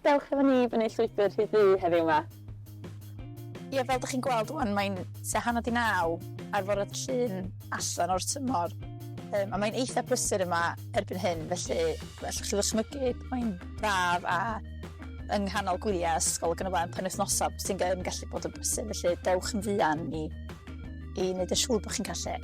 dewch efo ni fyny llwybr Rhyd Ddu heddiw 'ma. Ie, fel dych chi'n gweld ŵan, mae'n tua hanner 'di naw ar fore Llun allan o'r tymor. Um, a mae'n eitha prysur yma erbyn hyn, felly allwch chi ddychmygu, mae'n braf a yng nghanol gwyliau ysgol ac yn y blaen, penwythnosau sy'n yn gallu bod yn brysur, felly dewch yn fuan i, i wneud yn siŵr bod chi'n cael lle.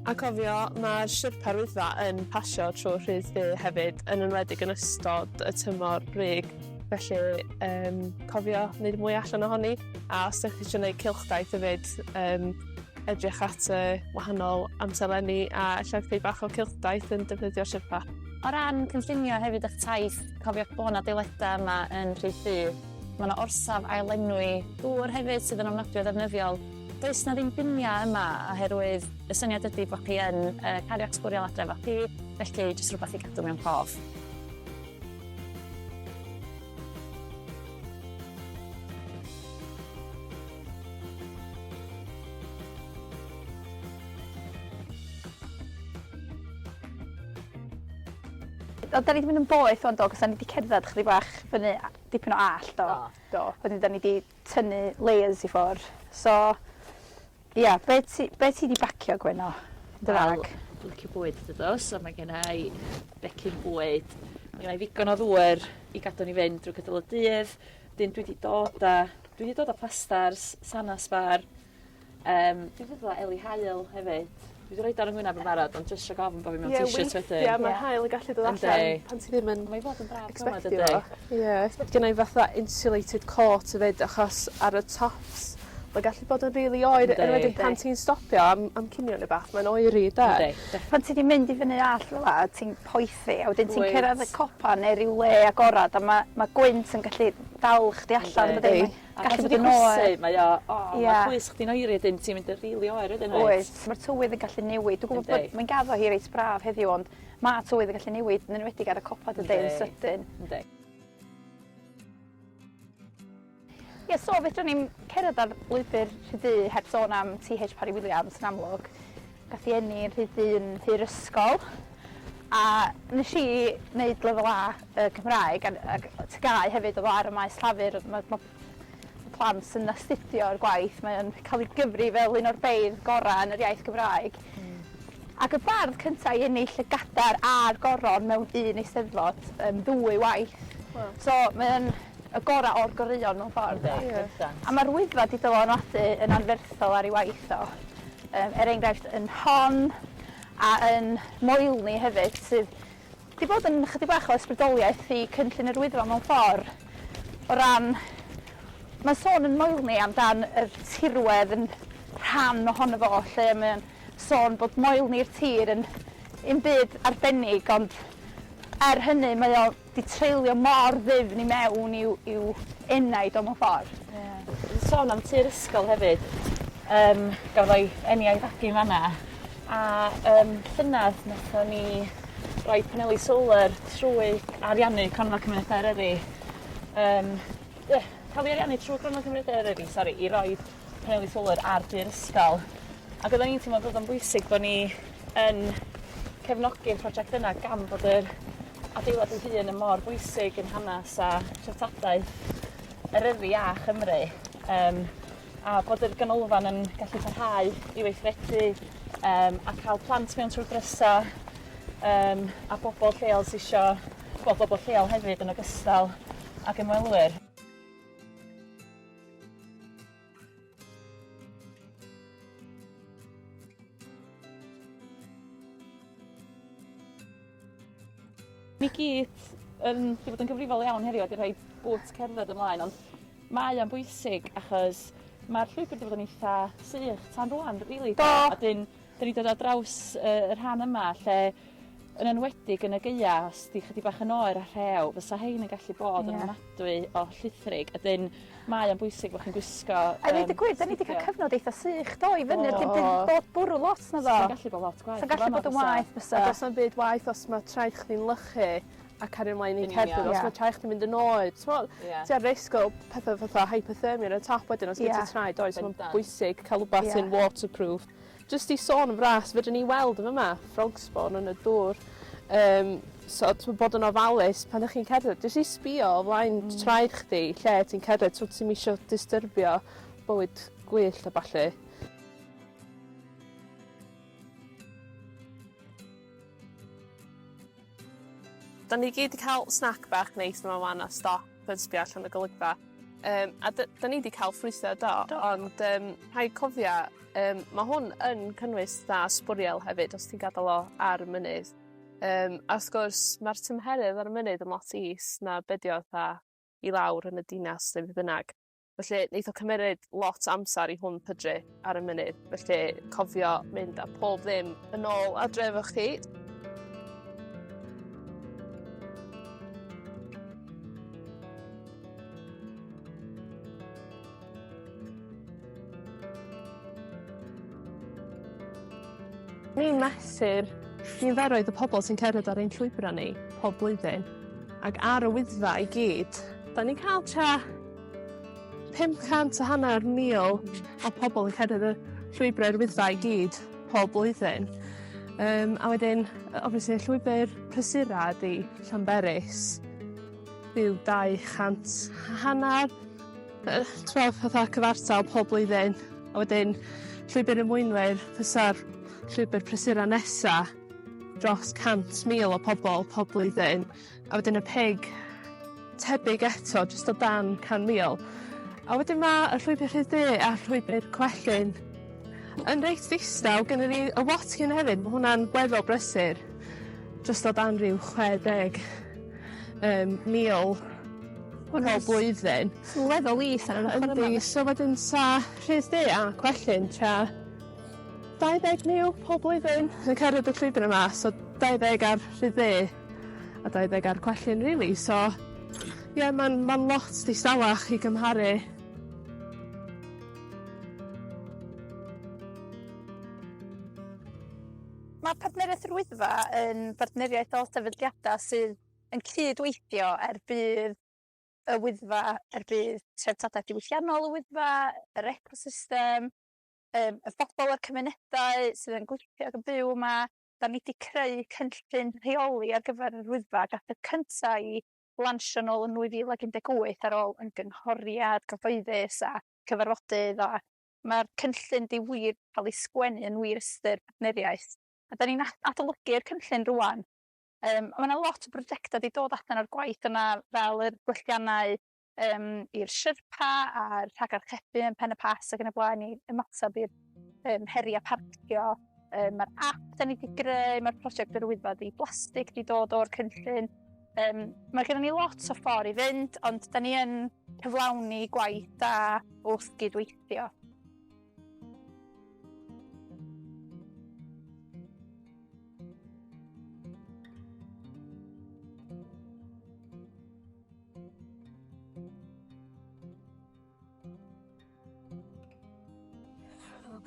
A cofio, mae'r Sherpa'r Wyddfa yn pasio trwy Rhyd Ddu hefyd, yn enwedig yn ystod y tymor brig. Felly, um, cofio wneud mwy allan ohoni. A os ydych chi eisiau gwneud cylchdaith hefyd, um, edrych at y wahanol amserlenni a ella creu bach o cylchdaith yn defnyddio'r Sherpa. O ran cynllunio hefyd eich taith, cofiwch bod 'na adeiladau yma yn Rhyd Ddu. Mae 'na orsaf ailenwi dŵr hefyd sydd yn ofnadwy o ddefnyddiol. Does 'na ddim biniau yma oherwydd y syniad ydy bod chi yn uh, cario sbwriel adre efo chi, felly jyst rhywbeth i gadw mewn cof. O, da ni wedi mynd yn boeth o'n do, cos da ni wedi cerdded chydig bach fyny dipyn o all, do. Do. Do. Wedyn da ni wedi tynnu layers i ffwr. So, ia, be ti, be ti 'di bacio, Gwenno? Yn dy fag? Wel, dwi'n licio bwyd dydo, so mae gen i becyn bwyd. Mae gen i ddigon o ddŵr i gadw ni fynd drwy gydol y dydd. Dyn dwi 'di dod â, dwi 'di dod â plastars, sana sbar, Yym dwi 'di dod â eli haul hefyd. Dwi 'di roid o ar 'y ngwyneb yn barod ond jyst rhag ofn bo' fi mewn t-shirt wedyn. Ie weithia' ma' haul yn gallu dod allan pan ti ddim yn Mae i fod yn braf tro 'ma dydi? Expectio fo. Ie. Gennai fatha insulated coat hefyd achos ar y tops ma'n gallu bod yn rili oer yn enwedig pan ti'n stopio am am cinio ne' 'bath mae'n oeri 'de? Yndi. Pan ti 'di mynd i fyny allt fel 'a ti'n poethi a wedyn ti'n cyrradd y copa ne' ryw le agorad a ma' ma' gwynt yn gallu dal chdi allan dydi? A pan ti 'di chwysu mae o o ma' clust chdi'n oeri wedyn ti'n mynd yn rili oer wedyn wyt? Wyt. Ma'r tywydd yn gallu newid. Dwi'n gwbod bod mae'n gaddo hi reit braf heddiw ond ma' tywydd yn gallu newid yn enwedig ar y copa dydi yn sydyn. Yndi. Ie so fedrwn ni'm cerdded ar lwybyr Rhyd Ddu heb sôn am Ti Heitch Parry Williams yn amlwg. Gath 'i eni yn Rhyd Ddu yn nhŷ'r ysgol a nesh i neud lefel A y Cymraeg a ag TGAU hefyd o'dd o ar y maes llafur ma' ma' ma' plant yn astudio'r gwaith mae o'n ca'l 'i gyfri fel un o'r beirdd gora' yn yr iaith Gymraeg. Hmm. Ac y bardd cynta i ennill y gadar a'r goron mewn un eisteddfod yym ddwy waith. Waw. So mae o'n y gora' o'r goreuon mewn ffordd. Yndi, bendant. A ma'r Wyddfa 'di dylanwadu yn anferthol ar ei waith o. Yym er enghraifft yn Hon a yn Moelni hefyd sydd 'di bod yn chydig bach o ysbrydoliaeth i Cynllun yr Wyddfa mewn ffor o ran mae'n sôn yn Moelni amdan yr tirwedd yn rhan ohono fo lle mae o'n sôn bod Moelni'r tir yn un byd arbennig ond er hynny mae o 'di treulio mor ddyfn i mewn i'w i'w enaid o mewn ffor. Ie. Sôn am tŷ'r ysgol hefyd yym gafodd o'i eni a'i fagu yn fan 'na a yym llynadd nathon ni roi paneli solar trwy ariannu Cronfa Cymunedau Eryri yym yy ca'l 'i ariannu trwy Cronfa Cymunedau Eryri sori i roid paneli solar ar dŷ'r ysgol ac oddan ni'n teimlo bod o'n bwysig bo' ni yn cefnogi'r prosiect yna gan bod yr adeilad ei hun yn mor bwysig yn hanes a treftadaeth Eryri a Chymru yym a bod yr ganolfan yn gallu parhau i weithredu yym a ca'l plant mewn trw'r drysa yym a bobol lleol sy isio wel bobol lleol hefyd yn ogystal ag ymwelwyr. Ni gyd yn 'di bod yn gyfrifol iawn heddiw a 'di rhoi bŵts cerdded ymlaen ond mae o'n bwysig achos ma'r llwybyr 'di bod yn eitha sych tan rŵan rili Do. A 'dyn 'dyn ni dod ar draws yy y rhan yma lle yn enwedig yn y gaea os 'di chydig bach yn oer a rhew fysa hein yn gallu bod yn ofnadwy o llithrig a 'dyn mae o'n bwysig bo' chi'n gwisgo yym... A ddeud y gwir 'dan ni 'di ca'l cyfnod eitha sych do i fyny dim dim bod bwrw lot naddo? Sa'n gallu bod lot gwaeth. Sa'n gallu bod yn waeth bysa. A do's na'm byd waeth os ma' traed chdi'n lychu a cario mlaen i cerdded os ma' traed chdi'n mynd yn oer t'mo' ti ar risg o petha fatha hypothermia ar y top wedyn os gen ti traed oer so ma'n bwysig ca'l wbath sy'n waterproof. Jyst i sôn yn fras fedrwn ni weld yn fyma frog spawn yn y dŵr yym. So t'mo' bod yn ofalus pan 'dych chi'n cerdded, jyst i sbïo o flaen traed chdi lle ti'n cerdded so ti'm isio distyrbio bywyd gwyllt a ballu. Da ni gyd 'di cael snack bach neis yma 'wan a stop yn sbio allan y golygfa. Yym a dy- 'da ni 'di cael ffrwytha do? Do. Ond yym rhaid cofio yym ma' hwn yn cynnwys 'tha sbwriel hefyd os ti'n gadal o ar y mynydd. Yym a wrth gwrs ma'r tymheredd ar y mynydd yn lot is na be' 'di o fatha i lawr yn y dinas neu be' bynnag. Felly neith o cymeryd lot o amser i hwn pydru ar y mynydd. Felly cofio mynd â pob ddim yn ôl adre efo chdi. Ni'n mesur niferoedd y pobl sy'n cerdded ar ein llwybrau ni pob blwyddyn ac ar y Wyddfa i gyd, da ni'n cael tua 500 a hanner mil o pobl yn cerdded y llwybrau i'r Wyddfa i gyd pob blwyddyn. Um, a wedyn, obviously, y llwybr prysura ydy Llanberis, rhyw 200 a hanner, yy, t'mo' fatha cyfartal pob blwyddyn. A wedyn llwybr y mwynwyr fysa'r llwybr prysura nesa dros 100,000 o pobl pob blwyddyn. A wedyn y pig tebyg eto jyst o dan 100,000. A wedyn ma' y llwybyr Rhyd Ddu a llwybyr Cwellyn yn reit ddistaw. Gynnon ni y Watkin hefyd ma' hwnna'n weddol brysur jyst o dan ryw 60 mil pob blwyddyn. Sylweddol is ar yr ochor yma. Yndi so wedyn sa Rhyd Ddu a Cwellyn tua 20,000 pob blwyddyn yn cerdded y llwybyr yma so 20 ar Rhyd Ddu a 20 ar Cwellyn rili so ie ma'n ma'n lot distawach i gymharu. Mae Partneriaeth yr Wyddfa yn bartneriaeth o sefydliadau sydd yn cydweithio er budd y Wyddfa, er budd treftadaeth diwylliannol y Wyddfa, yr ecosystem, yym y bobl a'r cymunedau sydd yn gweithio ac yn byw yma. Da ni 'di creu cynllun rheoli ar gyfer yr Wyddfa, gath y cynta' i lansio nôl yn 2018 ar ôl ymgynghoriad cyhoeddus a cyfarfodydd a ma'r cynllun 'di wir cael ei sgwennu yn wir ystyr partneriaeth. A 'dan ni'n adolygu'r cynllun rŵan. Yym a ma' 'na lot o brojectau 'di dod allan o'r gwaith yna fel yr gwelliannau yym i'r Sherpa a'r rhagarchebu yn Pen y Pass ac yn y blaen i ymateb i'r yym heriau parcio. Yym ma'r ap 'dan ni 'di greu, ma'r prosiect yr Wyddfa Ddi-blastig 'di dod o'r cynllun. Yym ma' gynnon ni lot o ffordd i fynd ond 'dan ni yn cyflawni gwaith da wrth gydweithio.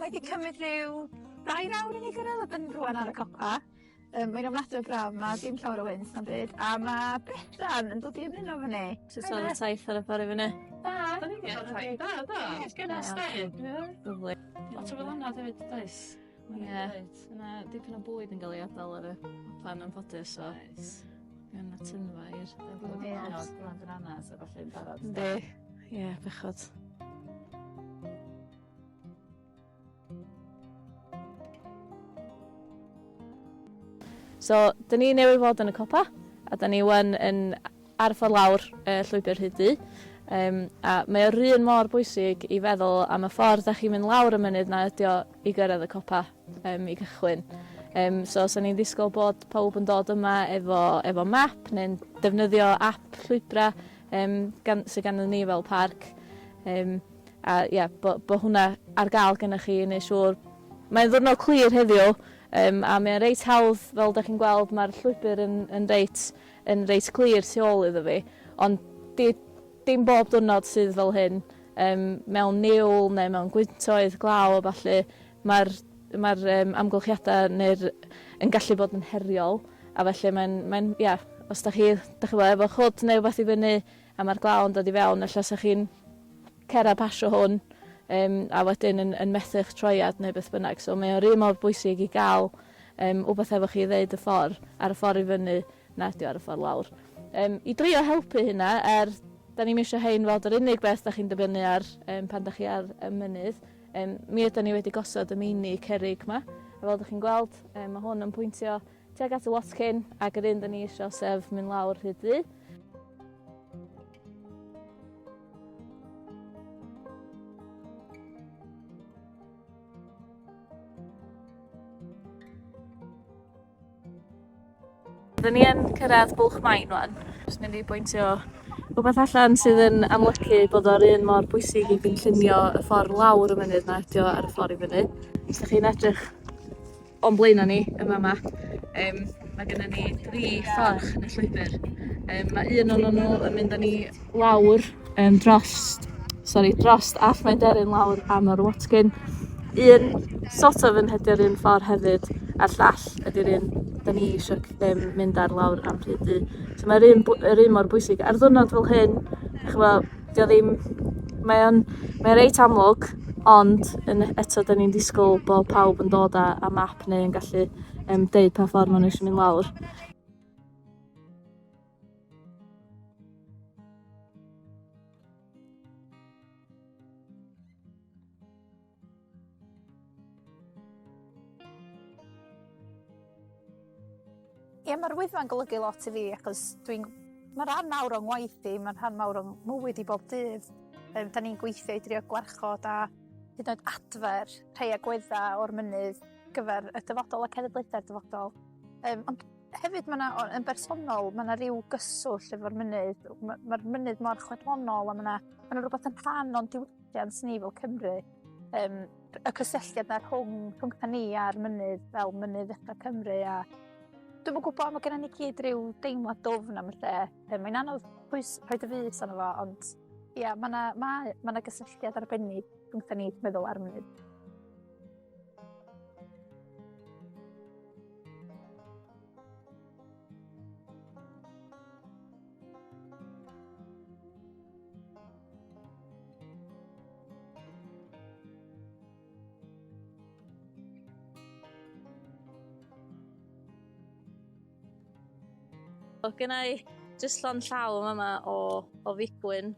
Mae 'di cymryd rhyw dair awr i ni gyrraedd a 'dan ni rŵan ar y copa. Yym mae'n ofnadwy o braf 'ma, dim llawer o wynt na'm byd, a ma' Bethan yn dod i ymuno efo ni. Sut o'dd y taith ar y ffordd i fyny? Da. Da ni 'di cael taith da do? Ie, gynnas 'de? Ie. Lyfli. Lot o felynod hefyd does? Ie. Ma' 'na dipyn o bwyd yn ga'l ei adal ar y copa'n anffodus so. Oes. Mae o'n atynfa i'r Ie. Bron bananas a ballu'n barod. Yndi. Ie, bechod. So, dyn ni newydd fod yn y copa, a dyn ni wan yn ar y ffordd lawr y llwybr Rhyd Ddu. Um, a mae o'r un mor bwysig i feddwl am y ffordd da chi'n mynd lawr y mynydd na ydi o i gyrraedd y copa um, i gychwyn. Um, so, so ni'n ddisgwyl bod pawb yn dod yma efo, efo map neu'n defnyddio app llwybrau um, gan, sydd ganddyn ni fel parc. Um, a ia, bo, bo hwnna ar gael gennych chi i wneud siŵr. Mae'n ddwrnod clir heddiw, um, a mae'n reit hawdd, fel da chi'n gweld, mae'r llwybr yn, yn, reit, yn reit clir tu ôl iddo fi. Ond di, dim bob diwrnod sydd fel hyn. Um, mewn niwl neu mewn gwyntoedd, glaw a ballu, mae'r mae'r um, amgylchiadau neu'r yn gallu bod yn heriol a felly mae'n mae'n ia os da chi da chi efo chwd neu rhywbeth i fyny a mae'r glaw yn dod i fewn, ella 'sa chi'n cera pasio hwn um, a wedyn yn, yn methu'ch troiad neu beth bynnag. So mae o'r un mor bwysig i gael um, wbeth efo chi i ddeud y ffordd ar y ffordd i fyny na ydi o ar y ffordd lawr. Um, I drio helpu hynna, er da ni'm eisiau hein fod yr unig beth da chi'n dibynnu ar um, pan da chi ar y mynydd, um, mi ydy ni wedi gosod y meini cerrig yma. A fel da chi'n gweld, um, mae hwn yn pwyntio tuag at y Watkin ac yr un da ni eisiau sef mynd lawr Rhyd Ddu. Dyn ni yn cyrraedd Bwlch Main wan. Jyst mynd i bwyntio rhywbeth allan sydd yn amlygu bod o'r un mor bwysig i gynllunio y ffordd lawr y mynydd na ydi o ar y ffordd i fyny. Os 'dach chi'n edrych o'n blaena ni yn fama yym ma' gynnon ni dri fforch yn y llwybyr. Yym ma' un o'nyn nw yn mynd â ni lawr yym drost sori drost Allt Maenderyn lawr am yr Watkin. Un sort of yn hedio'r un ffor hefyd a'r llall ydi'r un 'dan ni isio yym mynd ar lawr am Rhyd Ddu. So mae'r un bw- yr un mor bwysig. Ar ddiwrnod fel hyn dych ch'mo' 'di o ddim mae o'n mae o reit amlwg ond yn eto 'dan ni'n disgwl bo' pawb yn dod â â map neu yn gallu yym deud pa ffor ma' nw isio mynd lawr. Ie, mae'r Wyddfa'n golygu lot i fi achos dwi'n... Mae'n rhan mawr o'n ngwaith i, mae'n rhan mawr o'n mywyd i bob dydd. Um, da ni'n gweithio i drio gwarchod a hyd yn oed adfer rhai agweddau o'r mynydd gyfer y dyfodol a cenedlaethau'r dyfodol. Um, ond hefyd mae 'na, yn bersonol, mae 'na ryw gyswllt efo'r mynydd. Mae'r ma mynydd mor chwedlonol a mae 'na, ma 'na rhywbeth yn rhan o'n diwylliant ni fel Cymru. Um, y cysylltiad 'na rhwng, rhwng ni a'r mynydd fel mynydd ucha Cymru a dwi'm yn gwybod, mae gennym ni gyd ryw deimlad dwfn am y lle. Um, mae'n anodd pwys, rhoi dy fys arno fo, ond ia, mae 'na, mae, ma 'na gysylltiad arbennig rhwng ni, dwi'n meddwl, a'r mynydd. Oedd gen i jyst llond llaw yn fama o, o figwyn.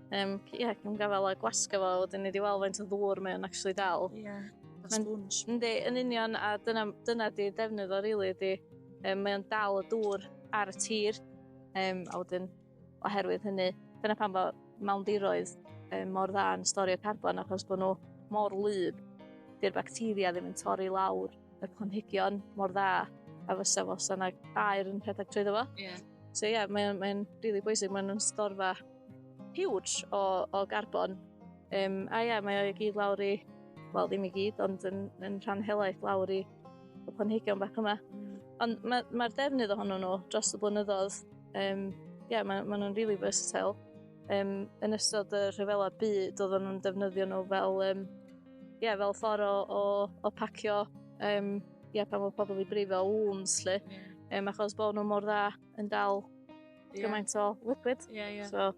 Um, ie, yeah, cym gafel a gwasgo fo, wedyn ni wedi weld faint o ddŵr mae o'n actually dal. Ie, yeah, a sponge. Yndi, yn union, a dyna, dyna di defnydd o rili, ydi, um, mae o'n dal y dŵr ar y tir, um, a wedyn oherwydd hynny, dyna pam fo mawndiroedd um, mor dda yn storio carbon, achos bod nhw mor wlyb, di'r bacteria ddim yn torri lawr y planhigion mor dda a fysa fo os yna aer yn rhedeg trwyddo fo. Yeah. So ie, yeah, mae'n mae rili bwysig, mae'n nhw'n storfa huge o, o garbon. Um, a ie, yeah, mae o i gyd lawr i, wel ddim i gyd, ond yn, yn rhan helaeth lawr i y planhigion bach yma. Ond mae'r ma defnydd ohonyn nhw dros y blynyddoedd, um, yeah, mae, ma nhw'n really versatile. Um, yn ystod y rhyfela byd, oedden nhw'n defnyddio nhw fel, um, yeah, fel ffordd o, o, o pacio um, yeah, pan mae pobl i brifo wounds, lle. Um, achos bod nhw mor dda yn dal yeah. gymaint o liquid. Yeah, yeah. So,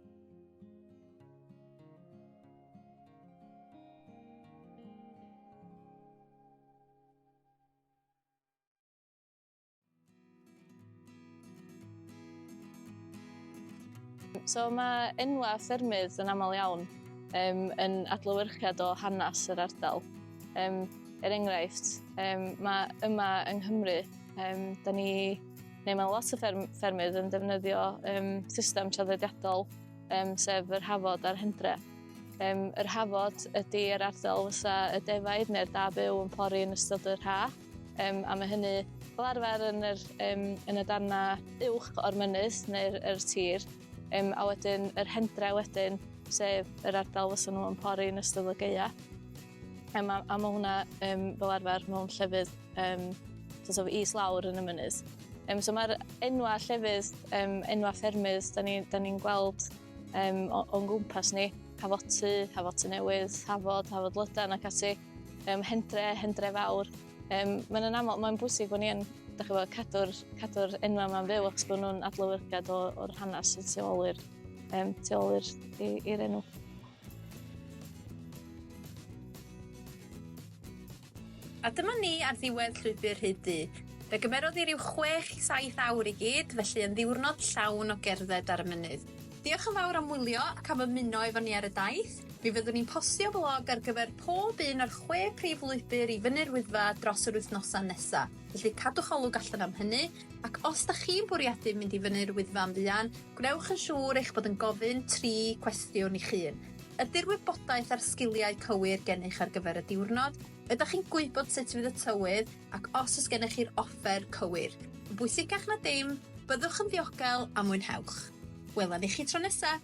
So mae enwa ffermydd yn aml iawn um, yn adlewyrchiad o hanes yr ardal. Um, er enghraifft, um, mae yma yng Nghymru, um, da ni, neu mae lot o fferm, ffermydd yn defnyddio um, system traddodiadol, um, sef yr hafod a'r hendre. Um, yr hafod ydy yr ardal fysa y defaid neu'r da byw yn pori yn ystod yr ha. Um, a mae hynny fel arfer yn, yr, um, yn y darna uwch o'r mynydd neu'r yr tir. Um, a wedyn yr hendre wedyn, sef yr ardal fysa nhw yn pori yn ystod y gaea. Um, a, a mae hwnna um, fel arfer mewn llefydd um, sort of is lawr yn y mynydd. Um, so mae'r enwa llefydd, um, enwa ffermydd, da ni'n ni, ni gweld um, o'n gwmpas ni, Hafoty, Hafoty Newydd, Hafod, Hafod Lydan ac ati, um, Hendre, Hendre Fawr. Um, mae'n yn aml, mae'n bwysig bod ni yn dach chi'n gwbod, cadw'r cadw enwau yma'n fyw achos bod nhw'n adlewyrchiad o'r hanes sydd tu ôl i'r um, tu ôl i'r enw. A dyma ni ar ddiwedd llwybr Rhyd Ddu. Fe gymerodd hi ryw chwech i saith awr i gyd, felly yn ddiwrnod llawn o gerdded ar y mynydd. Diolch yn fawr am wylio ac am ymuno efo ni ar y daith. Mi fyddwn ni'n postio vlog ar gyfer pob un o'r chwe prif lwybr i fyny'r Wyddfa dros yr wythnosau nesa. Felly cadwch olwg allan am hynny, ac os 'dach chi'n bwriadu mynd i fyny'r Wyddfa'n fuan, gwnewch yn siŵr eich bod yn gofyn tri cwestiwn i'ch hun. Ydy'r wybodaeth a'r sgiliau cywir gennych ar gyfer y diwrnod? Ydach chi'n gwybod sut fydd y tywydd ac os oes gennych chi'r offer cywir? Yn bwysicach na dim, byddwch yn ddiogel a mwynhewch. Welwn ni chi tro nesa!